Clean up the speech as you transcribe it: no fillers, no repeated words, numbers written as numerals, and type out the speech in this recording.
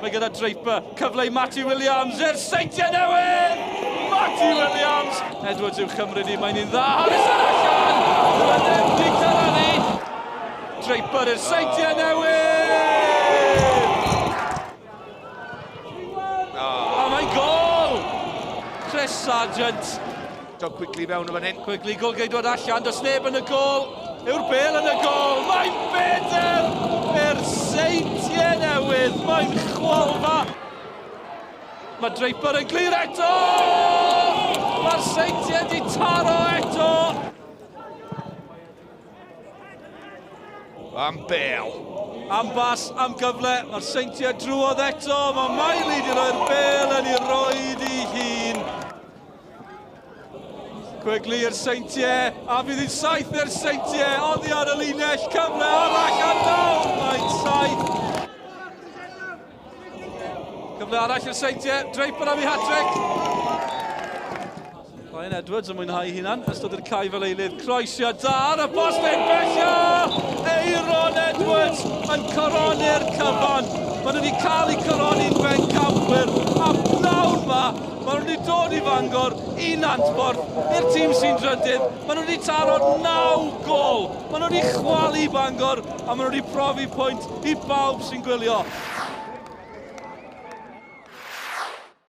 Mae gyda Draper. Cyfle i Matty Williams i'r Seintiau Newydd! Matty Williams! Edwards i'w chymryd i, mae'n un dda. Harrison allan! Dyw e ddim di cyrraedd hi. Draper i'r Seintiau Newydd! A mae'n gol! Chris Sargent. John Quigley mewn o fan hyn. Quigley golgeidwad allan, does neb yn y gol. Yw'r bel yn y gol? Mae'n bedair i'r Seintiau Newydd. Mae'n chwalfa. Mae Draper yn glir eto! Mae'r Seintiau di taro eto! Am bel. Am bas, am gyfle, mae'r Seintiau drwodd eto, mae Miley di roi'r bel yn ei roed i hun. Quigley i'r Seintiau, a fydd hi'n saith i'r Seintiau, oddi ar y linell, cyfle arall, a nawr mae'n saith. Cyfle arall i'r Seintiau, Draper am ei hat-trick. Ryan Edwards yn mwynhau hunan, ystod i'r cae fel eilydd, croesiad da ar y post ei bellio! Eiron Edwards yn coroni'r cyfan. Maen nhw wedi cael eu coroni'n bencampwyr, a pnawn ma, maen nhw wedi dod i Fangor, i Nantporth, i'r tîm sy'n drydydd. Maen nhw wedi taro 9 gol. Maen nhw wedi chwalu Bangor, a maen nhw wedi profi pwynt i bawb sy'n gwylio.